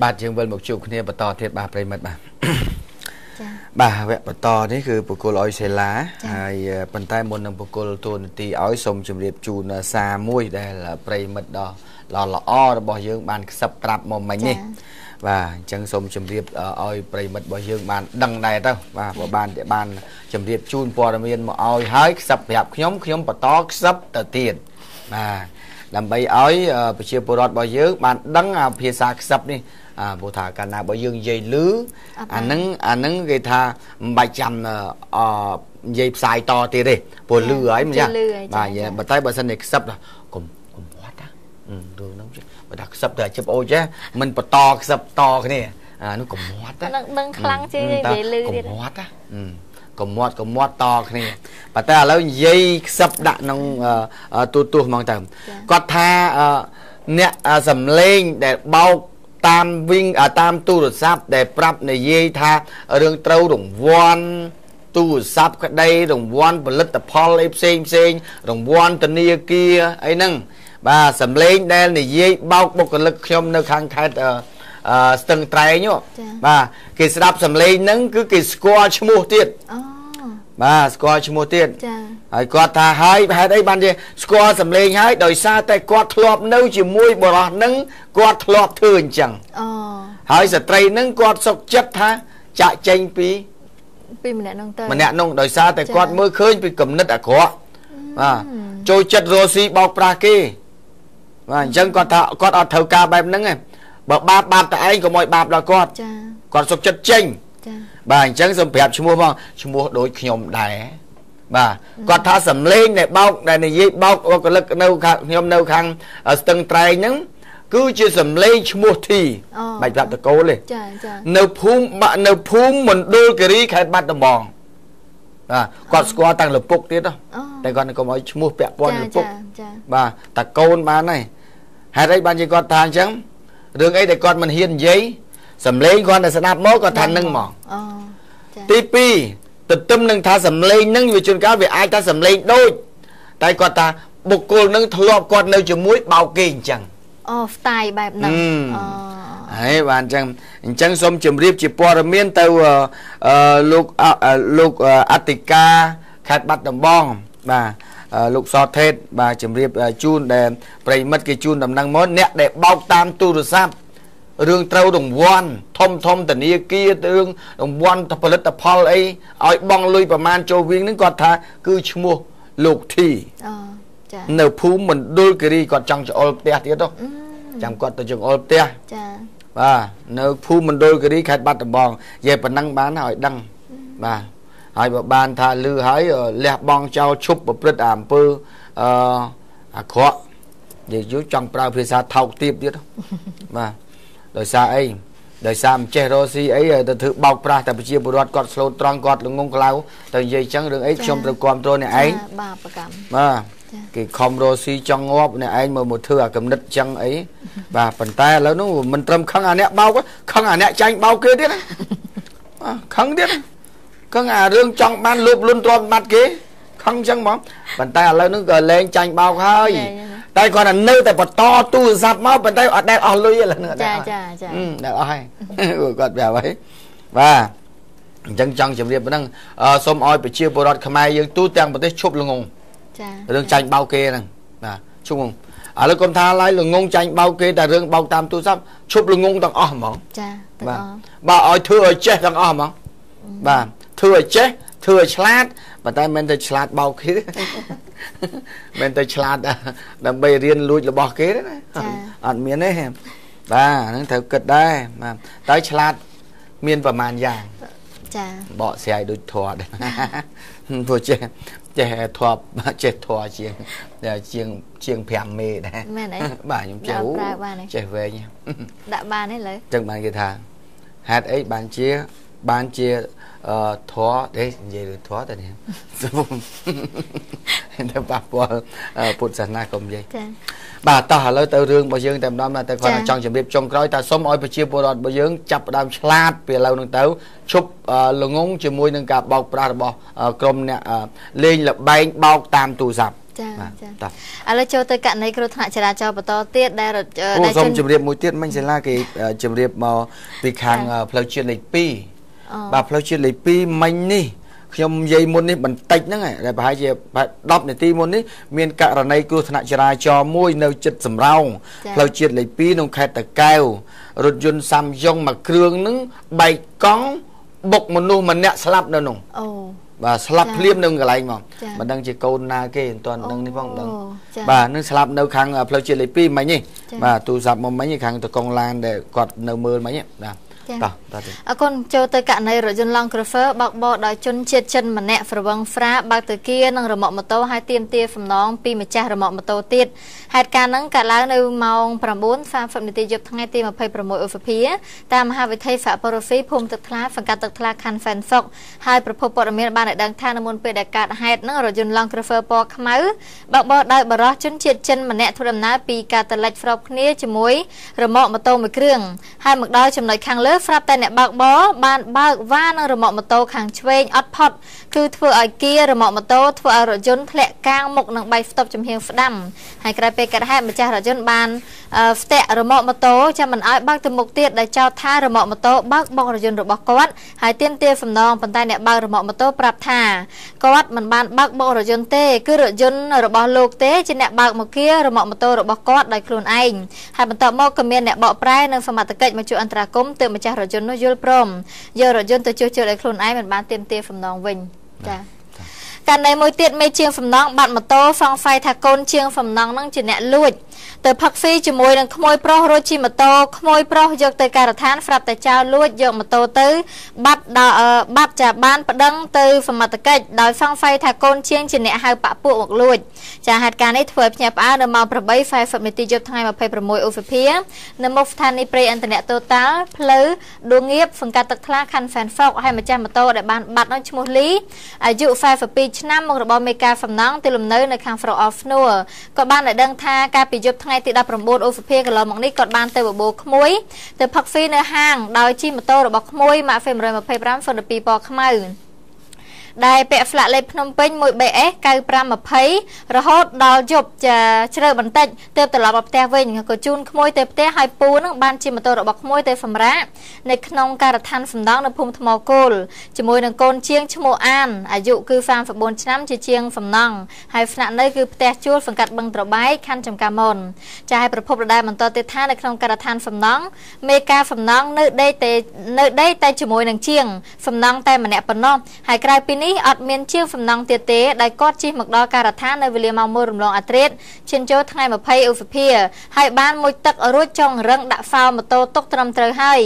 បាទយើងវិលមកជួបគ្នាបន្តទៀតបាទប្រិមិត្តបាទបាទវគ្គបន្តនេះគឺបុគ្គលអុយសេឡាហើយប៉ុន្តែមុននឹងបុគ្គលតួនាទីឲ្យសូមជម្រាបជូនសារមួយដែលប្រិមិត្តដ៏ល្អរបស់យើងបានខ្សឹបប្រាប់មកមិញនេះបាទអញ្ចឹងសូមជម្រាបឲ្យប្រិមិត្តរបស់យើងបានដឹងដែរទៅបាទបើបានជម្រាបជូនព័ត៌មានមកឲ្យហើយខ្សឹបប្រាប់ខ្ញុំខ្ញុំបន្តខ្សឹបទៅទៀតបាទដើម្បីឲ្យប្រជាពលរដ្ឋរបស់យើងបានដឹងអាភាសាខ្សឹបនេះព្រោះថាកាលណាបើយើងនិយាយលឺអាហ្នឹងគេថាមិនបាច់ចាំនិយាយផ្សាយតទៀតទេព្រោះលឺហើយមិនចឹងបាទបើតែបើសិនជាខ្សឹបកុំវត្តណារឿងហ្នឹងបើថាខ្សឹបទៅអាជីពអូចេះមិនបន្តខ្សឹបតគ្នាអានោះកុំវត្តណាដឹងខ្លាំងជាងនិយាយលឺទៀតកុំវត្តណាកុំមាត់តគ្នាប៉ុន្តែឥឡូវនិយាយខ្សឹបដាក់ក្នុងទូទស្សន៍ហ្មងទៅគាត់ថាអ្នកសំលេងដែលបោកតាមវិញតាមទូរស័ព្ទដែលប្រាប់និយាយថារឿងត្រូវរង្វាន់ទូរស័ព្ទក្តីរង្វាន់ផលិតផលអីផ្សេងផ្សេងរង្វាន់ធនាគារអីហ្នឹងបាទសំលេងដែលនិយាយបោកបុគ្គលិកខ្ញុំនៅខាងខេត្តស្ទឹងត្រែងបាទគេស្ដាប់សំលេងហ្នឹងគឺគេស្គាល់ឈ្មោះទៀតបាទស្គាល់ឈ្មោះទៀតហើយគាត់ថាហើយហេតុអីបានជាស្គាល់សំលេងហើយដោយសារតែគាត់ធ្លាប់នៅជាមួយបរិសនឹងគាត់ធ្លាប់ធ្វើអញ្ចឹងហើយស្ត្រីនឹងគាត់សុខចិត្តថាចាក់ចេញពីម្នាក់នោះទៅម្នាក់នោះដោយសារតែគាត់មើលឃើញពីគំនិតអាក្រក់បាទចូលចិត្តរស់ស៊ីបោកប្រាស់គេបាទអញ្ចឹងគាត់ថាគាត់អត់ត្រូវការបែបហ្នឹងទេបើបាបតែឯងកុំឲ្យបាបដល់គាត់គាត់សុខចិត្តចេញបាទអញ្ចឹងសូមប្រាប់ឈ្មោះផងឈ្មោះដូចខ្ញុំដែរបាទគាត់ថាសំលេងដែលបោកដែលនិយាយបោកបុគ្គលិកនៅខាងខ្ញុំនៅខាងស្ទឹងត្រែងហ្នឹងគឺជាសំលេងឈ្មោះធីបាច់ប្រាប់តកូលទេនៅភូមិមណ្ឌលគិរីខេត្តបាត់ដំបងបាទគាត់ស្គាល់តាំងលពុកទៀតតែគាត់កុំឲ្យឈ្មោះពាក់ព័ន្ធលពុកបាទតកូនបានហើយហេតុអីបានជាគាត់ថាអញ្ចឹងរឿងអីដែលគាត់មិនហ៊ាននិយាយសំលេងគាត់តែស្ដាប់មកគាត់ថានឹងមកទី2ទន្ទឹមនឹងថាសំលេងនឹងវាជួនកាលវាអាចថាសំលេងដូចតែគាត់ថាបុគ្គលនឹងធ្លាប់គាត់នៅជាមួយបោកគេអញ្ចឹងអូស្ទាយបែបហ្នឹងហើយបាទអញ្ចឹងសូមជម្រាបជាព័ត៌មានទៅលោកអធិការខេត្តបាត់ដំបងបាទលោកសថេតបាទជម្រាបជូនដែលប្រិមិត្តគេជូនដំណឹងមកអ្នកដែលបោកតាមទូរស័ព្ទរឿងត្រូវរង្វាន់ធំធំធនាគាររឿងរង្វាន់ផលិតផលអីឲ្យបង់លុយប្រមាណចូលវិញហ្នឹងគាត់ថាគឺឈ្មោះលោកធីនៅភូមិមណ្ឌលគិរីគាត់ចង់ចង្អុលផ្ទះទៀតទៅចាំគាត់ទៅចង្អុលផ្ទះចាបាទនៅភូមិមណ្ឌលគិរីខេត្តបាត់ដំបងនិយាយប៉ុណ្ណឹងបានឲ្យដឹងបាទហើយបើបានថាលឺហើយលះបង់ចោលឈប់ប្រព្រឹត្តអាអំពើអាក្រក់និយាយយូរចង់ប្រើភាសាថោកទាបទៀតបាទដោយសារអីដោយសារមិនចេះរកស៊ីអីទៅធ្វើបោកប្រាស់តែប្រជាពលរដ្ឋគាត់ស្លូតត្រង់គាត់ល្ងងក្លៅទៅនិយាយចឹងរឿងអីខ្ញុំត្រូវគ្រប់គ្រងអ្នកឯងបាបកម្មបាទគេខំរកស៊ីចង់ងាប់អ្នកឯងមកធ្វើអាកំណិតចឹងអីបាទប៉ុន្តែឥឡូវនោះមិនត្រឹមខឹងអាអ្នកបោកខឹងអាអ្នកចាញ់បោកគេទៀតណាខឹងទៀតខឹងអារឿងចង់បានលោភលន់ទ្រព្យបាត់គេខឹងចឹងហ្មងប៉ុន្តែឥឡូវនោះក៏លែងចាញ់បោកហើយតែគាត់នៅតែបន្តទូរស័ព្ទមកប៉ុន្តែអត់ដែលអស់លុយឥឡូវហ្នឹងចាចាចាដែលអស់ហើយគាត់ប្រាប់ហើយបាទអញ្ចឹងចង់ជម្រាបប៉ុណ្ណឹងសូមឲ្យប្រជាពលរដ្ឋខ្មែរយើងទូទាំងប្រទេសឈប់ល្ងងចារឿងចាញ់បោកគេហ្នឹងបាទឈប់ងឥឡូវកុំថាឡើយល្ងងចាញ់បោកគេតែរឿងបោកតាមទូរស័ព្ទឈប់ល្ងងទាំងអស់ហ្មងចាទាំងអស់បាទឲ្យធ្វើឲ្យចេះទាំងអស់ហ្មងបាទធ្វើឲ្យចេះធ្វើឲ្យឆ្លាតប៉ុន្តែមិនទៅឆ្លាតបោកគេមិនទៅឆ្លាតដើម្បីរៀនលួចរបស់គេទេណាអត់មានទេបាទហ្នឹងត្រូវគិតដែរបាទតែឆ្លាតមានប្រមាណយ៉ាងចាបកស្រាយដូចធေါ်ដែរព្រោះចេះធေါ်ចេះធေါ်ជាង5មេដែរមែនទេបាទខ្ញុំចេះចេះវែងដាក់បានទេលើចឹងបានគេថាហេតុអីបានជាធေါ်ទេនិយាយរឿងធေါ်តែនេះទៅប៉ះពាល់ពុទ្ធសាសនាកុំនិយាយបាទតោះឥឡូវទៅរឿងរបស់យើងតែម្ដងតែគាត់ចង់ជម្រាបចុងក្រោយតែសូមឲ្យប្រជាពលរដ្ឋរបស់យើងចាប់ផ្ដើមឆ្លាតពីឥឡូវនឹងទៅឈប់ល្ងងជាមួយនឹងការបោកប្រាស់របស់ក្រុមអ្នកលេងល្បែងបោកតាមទូរស័ព្ទ ចាចាឥឡូវចូលទៅករណីគ្រោះថ្នាក់ចរាចរណ៍បន្តទៀតដែលដែលសូមជម្រាបមួយទៀតមិញសាលាគេជម្រាបមកពីខាងផ្លូវជាតិលេខ2បាទផ្លូវជាតិលេខ2មិញនេះខ្ញុំនិយាយមុននេះបន្តិចហ្នឹងដែលប្រហែលជា10នាទីមុននេះមានករណីគ្រោះថ្នាក់ចរាចរណ៍មួយនៅជិតសំរោងផ្លូវជាតិលេខ2ក្នុងខេត្តតាកែវរថយន្តសាំយ៉ុងមួយគ្រឿងហ្នឹងបែកកង់បុកមនុស្សម្នាក់ស្លាប់នៅនោះអូបាទស្លាប់ភ្លាមនៅកន្លែងមកមិនដឹងជាកូនណាគេមិនទាន់ដឹងនេះផងដឹងបាទនឹងស្លាប់នៅខាងផ្លូវជាតិលេខ2មិញនេះបាទទូរស័ព្ទមកមិញខាងតកងឡានដែលគាត់នៅមើលមិញបាទតោះតោះអរគុណចូលទៅករណីរថយន្ត Land Cruiser បើកបរដោយជនជាតិចិនម្នាក់ស្រវឹងហ្វ្រាបើកទៅគៀនិងរមាក់ម៉ូតូហើយទាមទារសំណងពីម្ចាស់រមាក់ម៉ូតូទៀតហេតុការណ៍ហ្នឹងកើតឡើងនៅម៉ោង9:30នាទីយប់ថ្ងៃទី26ឧសភាតាមមហាវិថីហ្វាប៉ូរ៉ូហ្វីភូមិទឹកថ្លាសង្កាត់ទឹកថ្លាខណ្ឌសែនសុខហើយប្រភពព័ត៌មានបានឲ្យដឹងថានៅមុនពេលដែលកើតហេតុហ្នឹងរថយន្ត Land Cruiser ពណ៌ខ្មៅបើកបរដោយបរិសុទ្ធជនជាតិចិនម្នាក់ធ្វើដំណើរពីកាតលិចស្របគ្នាជាមួយរមាក់ម៉ូតូមួយគ្រឿងហើយមកដល់ចំណុចខាងលើស្រាប់តែអ្នកបើកបរបានបើកវ៉ានឹងរមាក់ម៉ូតូខាងឆ្វេងអត់ផុតគឺធ្វើឲ្យគៀរមាក់ម៉ូតូធ្វើឲ្យរថយន្តធ្លាក់កាងមុខនឹងបែកស្តុបចំហៀងស្ដាំហើយក្រោយពេលកើតហេតុម្ចាស់រថយន្តបានស្ទាក់រមាក់ម៉ូតូចាំមិនឲ្យបើកទៅមុខទៀតដែលចោទថារមាក់ម៉ូតូបើកបុករថយន្តរបស់គាត់ហើយទាមទារសំណងប៉ុន្តែអ្នកបើករមាក់ម៉ូតូប្រាប់ថាគាត់មិនបានបើកបុករថយន្តទេគឺរថយន្តរបស់លោកទេជាអ្នកបើកមកគៀរមាក់ម៉ូតូរបស់គាត់ដោយខ្លួនឯងហើយបន្ទាប់មកក៏មានអ្នកបកប្រែនិងសមត្ថកិច្ចមកជួយអន្តរាគមន៍ទើបម្ចាស់រថយន្តនោះយល់ព្រមយករថយន្តទៅជួសជុលឲ្យខ្លួនឯងមិនបានទាមទារសំណងវិញចាករណីមួយទៀតមេជាងសំណងបាត់ម៉ូតូសង្ស័យថាកូនជាងសំណងនឹងជាអ្នកលួចទៅផឹកស៊ីជាមួយនឹងក្មួយប្រុសរួចជិះម៉ូតូក្មួយប្រុសយកទៅការដ្ឋានស្រាប់តែចោលលួចយកម៉ូតូទៅបាត់ដល់បាត់ចាបានប្តឹងទៅសមត្ថកិច្ចដោយសង្ស័យថាកូនជាងជាអ្នកហៅបាក់ពួកមកលួចចាហេតុការណ៍នេះធ្វើឲ្យភ្ញាក់ផ្អើលនៅម៉ោង8:40នាទីយប់ថ្ងៃ26ឧសភានៅមុខស្ថានីយ៍ប្រេងឥន្ធនៈតូតាល់ផ្លូវដួងងៀបសង្កាត់ទឹកថ្លាខណ្ឌសែនសុខហើយម្ចាស់ម៉ូតូដែលបានបាត់នោះឈ្មោះលីអាយុ42ឆ្នាំមករបស់មេការសំណង់ទីលំនៅនៅខាងស្រុកអស្នួរក៏បានឲ្យដឹងថាកាលពីយប់ថ្ងៃទី19ឧសភាកន្លងមកនេះគាត់បានទៅបបួលក្មួយទៅផឹកស៊ីនៅហាងដោយជិះម៉ូតូរបស់ក្មួយម៉ាក F125 02ពណ៌ខ្មៅដែលពាក់ស្លាកលេខភ្នំពេញ 1BS 9520រហូតដល់យប់ជ្រៅបន្តិចទើបត្រឡប់មកផ្ទះវិញក៏ជូនក្មួយទៅផ្ទះហើយពូនឹងបានជិះម៉ូតូរបស់ក្មួយទៅសម្រាកនៅក្នុងការដ្ឋានសំណង់នៅភូមិថ្មគោលជាមួយនឹងកូនជាងឈ្មោះអានអាយុគឺ34ឆ្នាំជាជាងសំណង់ហើយស្នាក់នៅគឺផ្ទះជួលសង្កាត់បឹងត្របែកខណ្ឌចំការមនចាឲ្យប្រភពដដែលបន្តទៀតថានៅក្នុងការដ្ឋានសំណង់មេការសំណង់នៅដេកតែជាមួយនឹងជាងសំណង់តែម្នាក់ប៉ុណ្ណោះហើយក្រៅពីនេះអត់មានជាងសំណង់ទៀតទេដែលគាត់ជិះមកដល់ការដ្ឋាននៅវេលាម៉ោង1រំលងអាត្រាតឈានចូលថ្ងៃ20ឧសភាហើយបានមួយទឹករួចចុងរឹងដាក់ហ្វោម៉ូតូទុកត្រឹមត្រូវហើយ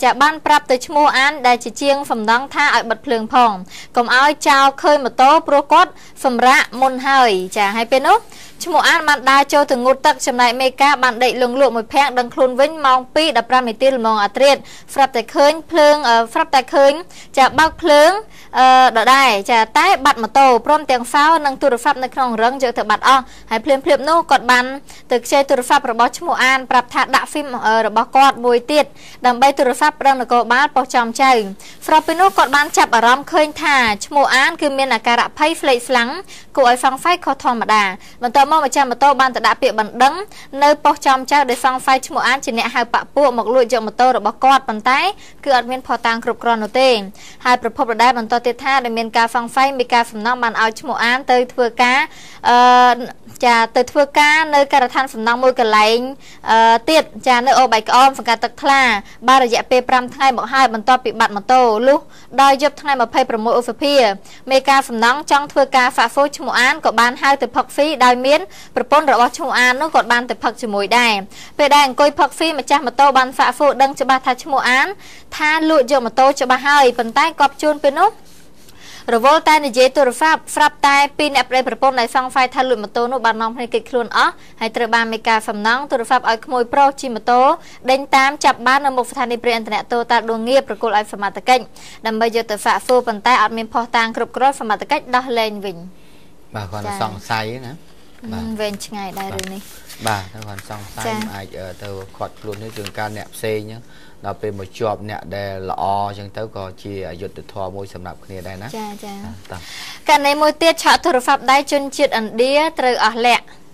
ចាបានប្រាប់ទៅឈ្មោះអានដែលជាជាងសំណង់ថាឲ្យបិទភ្លើងផងកុំឲ្យចោលឃើញម៉ូតូព្រោះគាត់សម្រាកមុនហើយចាហើយពេលនោះឈ្មោះអានបានដើរចូលទៅងូតទឹកចំណែកមេការបានដេកលងលក់មួយភាំងដឹងខ្លួនវិញម៉ោង2:15នាទីល្មងអាត្រាតស្រាប់តែឃើញភ្លើងស្រាប់តែឃើញចាបើកភ្លើងដដែលចាតែបាត់ម៉ូតូព្រមទាំងហ្វោនិងទូរស័ព្ទនៅក្នុងរឹងយកទៅបាត់អស់ហើយភ្លាមភ្លាមនោះគាត់បានទៅខ្ចីទូរស័ព្ទរបស់ឈ្មោះអានប្រាប់ថាដាក់ហ្វីមរបស់គាត់មួយទៀតដើម្បីទូរស័ព្ទប្តឹងនគរបាលប៉ុស្តិ៍ចំចៅស្របពេលនោះគាត់បានចាប់អារម្មណ៍ឃើញថាឈ្មោះអានគឺមានអាការៈភ័យស្លេកស្លាំងគួរឲ្យសង្ស័យខុសធម្មតាបន្ទាប់មកម្ចាស់ម៉ូតូបានទៅដាក់ពាក្យបណ្ដឹងនៅប៉ុស្តិ៍ចំចៅដោយសង្ស័យឈ្មោះអានជាអ្នកហៅបាក់ពួកមកលួចយកម៉ូតូរបស់គាត់ប៉ុន្តែគឺអត់មានភស្តុតាងគ្រប់គ្រាន់នោះទេហើយប្រភពដដែលបន្តទៀតថាដែលមានការសង្ស័យមានការសំណងបានឲ្យឈ្មោះអានទៅធ្វើការចាទៅធ្វើការនៅការដ្ឋានសំណង់មួយកន្លែងទៀតចានៅអូបែកក្អមសង្កាត់ទឹកថ្លាបានរយៈពេល5ថ្ងៃមកហើយបន្ទាប់ពីបាត់ម៉ូតូលុះដល់យប់ថ្ងៃ26ឧសភាមេការសំណង់ចង់ធ្វើការហ្វាហ្វូឈ្មោះអានក៏បានហៅទៅផឹកស៊ីដោយមានប្រពន្ធរបស់ឈ្មោះអាននោះគាត់បានទៅផឹកជាមួយដែរពេលដែលអង្គុយផឹកស៊ីម្ចាស់ម៉ូតូបានហ្វាហ្វូដឹងច្បាស់ថាឈ្មោះអានថាលួចយកម៉ូតូច្បាស់ហើយប៉ុន្តែគាត់ជូនពេលនោះរវល់តែនិយាយទូរស័ព្ទស្រាប់តែពីអ្នកប្តីប្រពន្ធដែលសង្ស័យថាលួចម៉ូតូនោះបាននាំគ្នាគេចខ្លួនអស់ហើយត្រូវបានមេការសំណង់ទូរស័ព្ទឲ្យក្មួយប្រុសជិះម៉ូតូដេញតាមចាប់បាននៅមុខស្ថានីយ៍ប្រេងឥន្ធនៈតូតាដួងងាប្រគល់ឲ្យសមត្ថកិច្ចដើម្បីយកទៅសាកសួរប៉ុន្តែអត់មានភស្តុតាងគ្រប់គ្រាន់សមត្ថកិច្ចដោះលែងវិញបាទគាត់សង្ស័យណា វែងឆ្ងាយដែររឿងនេះ បាទទៅគាត់សង្ស័យអាចទៅខាត់ខ្លួននេះ ជួនកាលអ្នកផ្សេងហ្នឹង ដល់ពេលមកជាប់អ្នកដែលល្អអញ្ចឹងទៅ ក៏ជាអយុត្តិធម៌មួយសម្រាប់គ្នាដែរណា។ ចាចា ករណីមួយទៀត ឆក់ទូរស័ព្ទដៃជនជាតិឥណ្ឌាត្រូវអស់លាក់។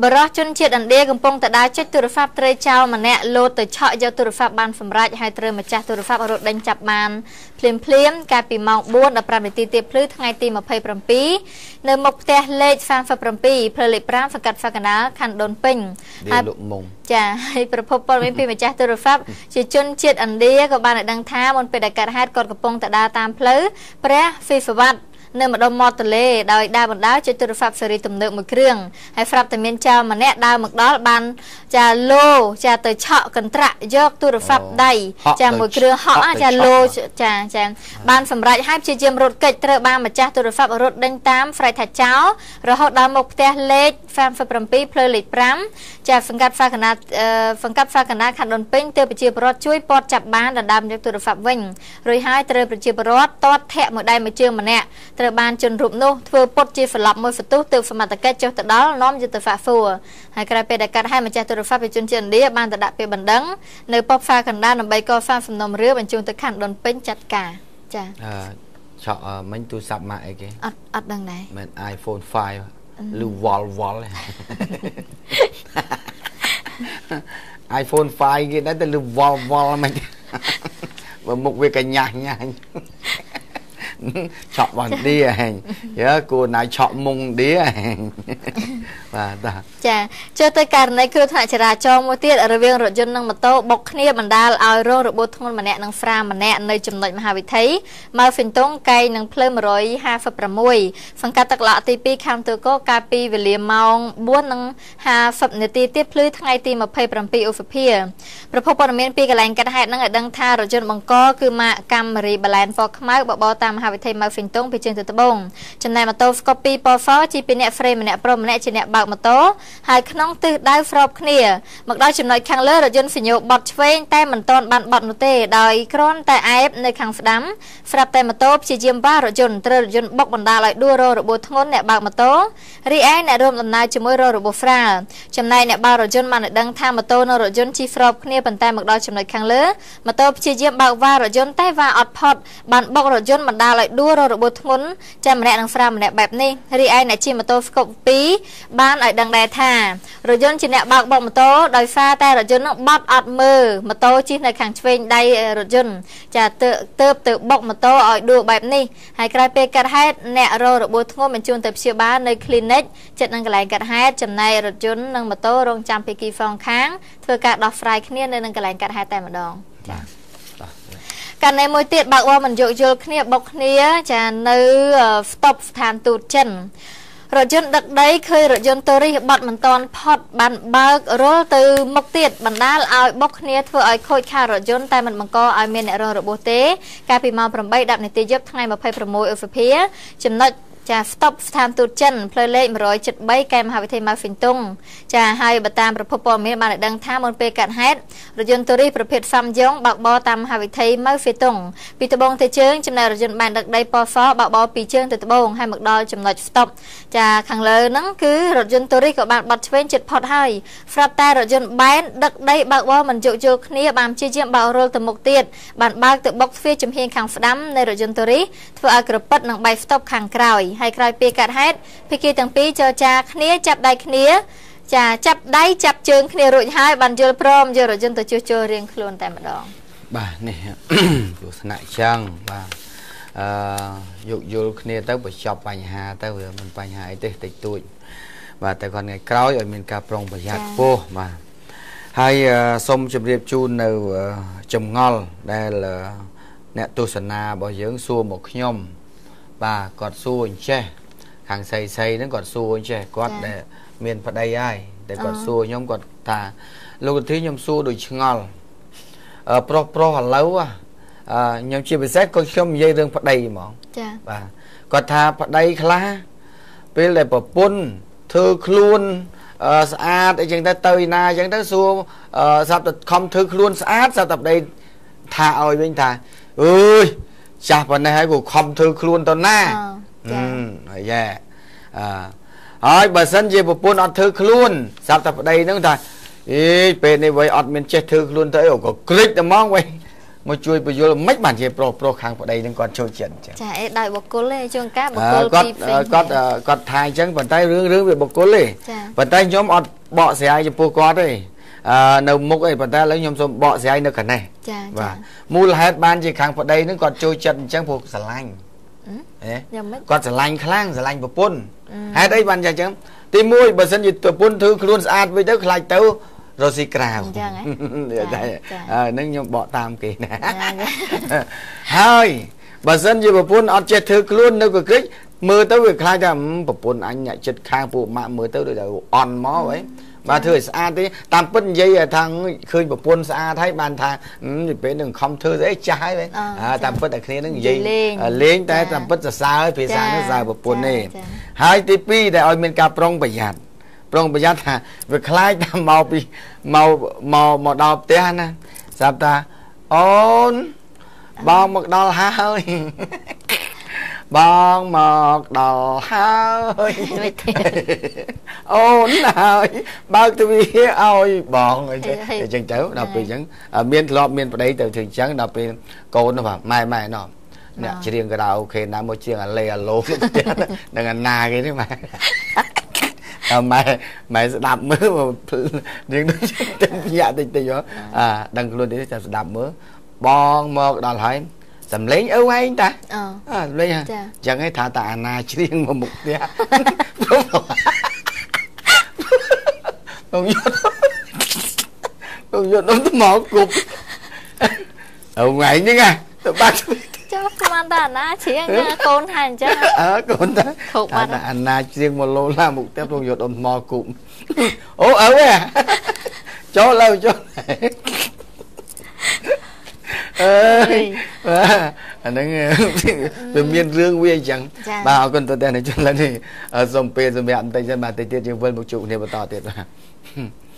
បរិះជនជាតិឥណ្ឌាកំពុងតែដើរចុចទូរស័ព្ទ ត្រូវចោលម្នាក់លោតទៅឆក់យកទូរស័ព្ទបានសម្រេច ហើយត្រូវម្ចាស់ទូរស័ព្ទរត់ដេញចាប់បានភ្លាមភ្លាម កាលពីម៉ោង4:15នាទីទៀបភ្លឺ ថ្ងៃទី27 នៅមុខផ្ទះលេខ37 ផ្លូវលេខ5 សង្កាត់ហ្វាកណាល់ ខណ្ឌដូនពេញ។ ហើយលោកមុង ចា ហើយប្រភពព័ត៌មានពីម្ចាស់ទូរស័ព្ទជាជនជាតិឥណ្ឌាក៏បានឲ្យដឹងថា មុនពេលដែលកើតហេតុ គាត់កំពុងតែដើរតាមផ្លូវព្រះហ្វីសវត្តនៅម្ដុំមាត់ទន្លេ ដោយដើរបណ្ដើរចុចទូរស័ព្ទសេរីទំនើបមួយគ្រឿង ហើយស្រាប់តែមានចោរម្នាក់ដើរមកដល់ បានចាលោចាទៅឆក់កន្ត្រាក់យកទូរស័ព្ទដៃចាមួយគ្រឿង ហក់ចាលោចាចាបានសម្រេច ហើយព្យាយាមរត់គេច ត្រូវបានម្ចាស់ទូរស័ព្ទរត់ដេញតាមស្រែកថាចោរ រហូតដល់មុខផ្ទះលេខ37 ផ្លូវលេខ5 ចាសង្កាត់ហ្វាកណា សង្កាត់ហ្វាកណា ខណ្ឌដូនពេញ ទើបប្រជាពលរដ្ឋជួយពាត់ចាប់បាន ដណ្ដើមយកទូរស័ព្ទវិញរួចហើយ ត្រូវប្រជាពលរដ្ឋទាត់ធាក់មួយដៃមួយជើងម្នាក់ ត្រូវបានជនរូបនោះធ្វើពុតជាស្លាប់មួយសន្ទុះ ទើបសមត្ថកិច្ចចុះទៅដល់នាំយុទ្ធសាស្ត្រសួរ។ ហើយក្រោយពេលដែលកាត់ឲ្យម្ចាស់ទូរស័ព្ទជាជនជាតិឥណ្ឌាបានទៅដាក់ពាក្យបណ្ដឹងនៅប៉ុស្តិ៍ផ្សារកណ្ដាល ដើម្បីកសាងសំណុំរឿងបញ្ជូនទៅខណ្ឌដូនពេញចាត់ការ។ ចា អឺឆក់មិញទូរស័ព្ទម៉ាក់អីគេ? អត់អត់ដឹងដែរ មិន iPhone 5 ឬវល់វល់ iPhone 5គេដែរ តែឬវល់វល់មិនបើមុខវាកញ្ញាស់ញ៉ាញ់ ឆក់បានឌីហែងយើគួរណាយឆក់មុងឌីហែង។ បាទតា ចា ចុះទៅករណីគ្រោះថ្នាក់ចរាចរណ៍មួយទៀត រវាងរថយន្តនិងម៉ូតូបុកគ្នា បណ្ដាលឲ្យរងរបួសធ្ងន់ម្នាក់និងស្រាម្នាក់ នៅចំណុចមហាវិថីម៉ៅហ្វិនតុង កែងនឹងផ្លូវ156 សង្កាត់ទឹកល្អទី2 ខណ្ឌទួលគោក កាលពីវេលាម៉ោង4:50នាទីទៀបភ្លឺ ថ្ងៃទី27ឧសភា។ ប្រភពព័ត៌មានពីកន្លែងកាត់ហេតុនឹងឲ្យដឹងថា រថយន្តបង្កគឺម៉ាកកាមេរីបាឡែនពណ៌ខ្មៅ បបរតាមមហាវិថីម៉ៅហ្វិនតុងពីជើងទៅត្បូង ចំណែកម៉ូតូស្កូពីពណ៌ស ជិះពីអ្នកហ្វ្រេម្នាក់ប្រុសម្នាក់ជាអ្នកបើកម៉ូតូ ហើយក្នុងទិសដៅស្របគ្នា មកដល់ចំណុចខាងលើ រថយន្តសញ្ញោបត់ឆ្វេង តែមិនទាន់បានបត់នោះទេ ដោយគ្រាន់តែអែបនៅខាងស្ដាំ ស្រាប់តែម៉ូតូព្យាយាមវ៉ារថយន្ត ត្រូវរថយន្តបុកបណ្ដាលឲ្យដួលរងរបួសធ្ងន់អ្នកបើកម៉ូតូ រីឯអ្នករួមដំណើរជាមួយរងរបួសស្រាល។ ចំណែកអ្នកបើករថយន្តបានឲ្យដឹងថា ម៉ូតូនិងរថយន្តជិះស្របគ្នា ប៉ុន្តែមកដល់ចំណុចខាងលើ ម៉ូតូព្យាយាមបើកវ៉ារថយន្ត តែវ៉ាអត់ផុត បានបុករថយន្តបណ្ដាលឲ្យដួលរងរបួសធ្ងន់ចាំម្នាក់និងស្រាលម្នាក់បែបនេះ។ រីឯអ្នកជិះម៉ូតូស្កុប2បានឲ្យដឹងដែរថា រថយន្តជាអ្នកបើកបុកម៉ូតូ ដោយសារតែរថយន្តនឹងបត់អត់មើល ម៉ូតូជិះនៅខាងឆ្វេងដៃរថយន្ត ចាទៅទៅទៅបុកម៉ូតូឲ្យដួលបែបនេះ។ ហើយក្រោយពេលកាត់ហេតុ អ្នករងរបួសធ្ងន់បញ្ជូនទៅព្យាបាលនៅ clinic ជិតនឹងកន្លែងកាត់ហេតុ ចំណែករថយន្តនិងម៉ូតូរងចាំពីគីសងខាងធ្វើការដោះស្រាយគ្នានៅនឹងកន្លែងកាត់ហេតុតែម្ដង។ ចា ករណីមួយទៀត បើកបរមិនយោគយល់គ្នាបុកគ្នា ចា នៅស្តុបស្ថានទូតចិន។ រថយន្តដឹកដីឃើញរថយន្តតូរីសបត់មិនតាន់ផុត បានបើករលទៅមុខទៀត បណ្ដាលឲ្យបុកគ្នាធ្វើឲ្យខូចខាតរថយន្ត តែមិនបង្កឲ្យមានអ្នករងរបួសទេ កាលពីម៉ោង8:10នាទីយប់ ថ្ងៃ26ឧសភា ចំណុចចាស្តុបស្ថានទូតចិន ផ្លូវលេខ173 កែមហាវិថីម៉ៅហ្វីងតុង។ ចា ហើយបើតាមប្រភពព័ត៌មានបានឲ្យដឹងថា មុនពេលកាត់ហេតុ រថយន្តទូរីសប្រភេទសាំយ៉ុងបើកបរតាមមហាវិថីម៉ៅហ្វីតុងពីត្បូងទៅជើង ចំណែករថយន្តបានដឹកដីពណ៌សបើកបរពីជើងទៅត្បូង ហើយមកដល់ចំណុចស្តុបចាខាងលើហ្នឹង គឺរថយន្តទូរីសក៏បានបត់ឆ្វេងជិតផុតហើយ ស្រាប់តែរថយន្តបែនដឹកដីបើកបរមិនយោគយល់គ្នា បានព្យាយាមបើករលទៅមុខទៀត បានបើកទៅបុកទ្វារចំហៀងខាងស្ដាំនៃរថយន្តទូរីស ធ្វើឲ្យក្រពឹតនិងបែកស្តុបខាងក្រោយ។ ហើយក្រោយពេលកាត់ហេតុ ភាគីទាំងពីរចរចាគ្នាចាប់ដៃគ្នា ចាចាប់ដៃចាប់ជើងគ្នារួចហើយ បានយល់ព្រមយករថយន្តទៅជួសជុលរៀងខ្លួនតែម្ដង។ បាទ នេះគ្រោះថ្នាក់ចឹង បាទ អឺយោគយល់គ្នាទៅបញ្ចប់បញ្ហាទៅ វាមិនបញ្ហាអីទេ តិចតួច បាទ តែគាត់ថ្ងៃក្រោយឲ្យមានការប្រុងប្រយ័ត្នខ្ពស់។ បាទ ហើយសូមជម្រាបជូននៅចម្ងល់ដែលអ្នកទស្សនារបស់យើងសួរមកខ្ញុំ។ បាទ គាត់សួរអញ្ចេះ ខាងសីសីហ្នឹងគាត់សួរអញ្ចេះ គាត់ដែលមានប្តីហើយ តែគាត់សួរខ្ញុំ គាត់ថា លោកវិធី ខ្ញុំសួរដូចឆ្ងល់ ប្រុសប្រុសឥឡូវ ខ្ញុំជាពិសេសក៏ខ្ញុំនិយាយរឿងប្តីហ្មង។ ចា បាទ គាត់ថាប្តីខ្លះពេលដែលប្រពន្ធធ្វើខ្លួនស្អាតអីចឹងទៅ ទៅណាអញ្ចឹងទៅ សួរស្រាប់តែខំធ្វើខ្លួនស្អាត ស្រាប់តែប្តីថាឲ្យវិញថា អើយ ចាស់ប៉ុណ្ណេះហើយក៏ខំធ្វើខ្លួនទៅណាហើយ យ៉ែអឺ ហើយបើសិនជាប្រពន្ធអត់ធ្វើខ្លួនស្រាប់តែប្តីហ្នឹងថាអេពេលនេះវ៉ៃអត់មានចេះធ្វើខ្លួនទៅអីក៏ក្រិចតែហ្មងវ៉ៃមកជួយបញ្យល់មិនបានជាប្រុសប្រុសខាងប្តីនឹងគាត់ចូលចិត្តអញ្ចឹងចាអេដោយបុគ្គលទេជួនកាលបុគ្គលពីរផ្សេងគាត់គាត់ថាអញ្ចឹងប៉ុន្តែរឿងរឿងវាបុគ្គលទេប៉ុន្តែខ្ញុំអត់បកស្រាយចំពោះគាត់ទេអឺនៅមុខអីប៉ុន្តែឥឡូវខ្ញុំសូមបកស្រាយនៅខាងនេះចាបាទមូលហេតុបានជាខាងប្តីនឹងគាត់ចូលចិត្តអញ្ចឹងព្រោះស្រឡាញ់គាត់ស្រឡាញ់ខ្លាំងស្រឡាញ់ប្រពន្ធហេតុអីបានអញ្ចឹងទី1បើសិនជាប្រពន្ធធ្វើខ្លួនស្អាតវិញទៅខ្លាចទៅរស់ស៊ីក្រៅអញ្ចឹងហ៎ហ្នឹងខ្ញុំបកតាមគេណាហើយបើសិនជាប្រពន្ធអត់ចេះធ្វើខ្លួននៅកក្រិចមើលទៅវាខ្លាចថាប្រពន្ធអញអ្នកចិត្តខាងពួកម៉ាក់មើលទៅដូចតែអន់មកហីបាទធ្វើឲ្យស្អាតទេតាមពិតនិយាយថាឃើញប្រពន្ធស្អាតហើយបានថាពេលនឹងខំធ្វើស្អីចាស់ហើយតាមពិតតែគ្នានឹងនិយាយលេងតែតាមពិតសរសើរភាសានឹងសរសើរប្រពន្ធទេហើយទី2ដែលឲ្យមានការប្រុងប្រយ័ត្នប្រុងប្រយ័ត្នថាវាខ្លាចថាមកពីមកមកមកដល់ផ្ទះណាស្រាប់ថាអូនបងមកដល់ហើយបងមកដល់ហើយអូនហើយបើកទ្វារឲ្យបងអញ្ចឹងទៅដល់ពេលអញ្ចឹងមានធ្លាប់មានប្តីទៅធ្វើអញ្ចឹងដល់ពេលកូននោះបាទម៉ែម៉ែណោះអ្នកច្រៀងការ៉ាអូខេណាមកច្រៀងអាលេអាឡូផ្ទះនឹងអាណាគេនេះម៉ែម៉ែម៉ែស្ដាប់មើលរៀងដូចទៅញាក់តិចតិចអាដឹងខ្លួនទេចាំស្ដាប់មើលបងមកដល់ហើយសំលេងឪឯងតាអសំលេងអញ្ចឹងឯងថាតាអាណាច្រៀងមកមុខផ្ទះបងយកបងយកនំទៅមកគប់ឪឯងហ្នឹងទៅបាត់ចុះស្មានតាអាណាច្រៀងកូនថាអញ្ចឹងអើកូនតាអាណាច្រៀងមកលោឡាមុខផ្ទះបងយកដុំថ្មគប់អូឪឯងចូលលើចូលអើយអាហ្នឹងវាមានរឿងវាអញ្ចឹងបាទអរគុណទៅតែជនឡើយនេះសូមពេលសម្រាប់បន្តិចសិនបាទតិចទៀតយើងវិលមកជួបគ្នាបន្តទៀតបាទ។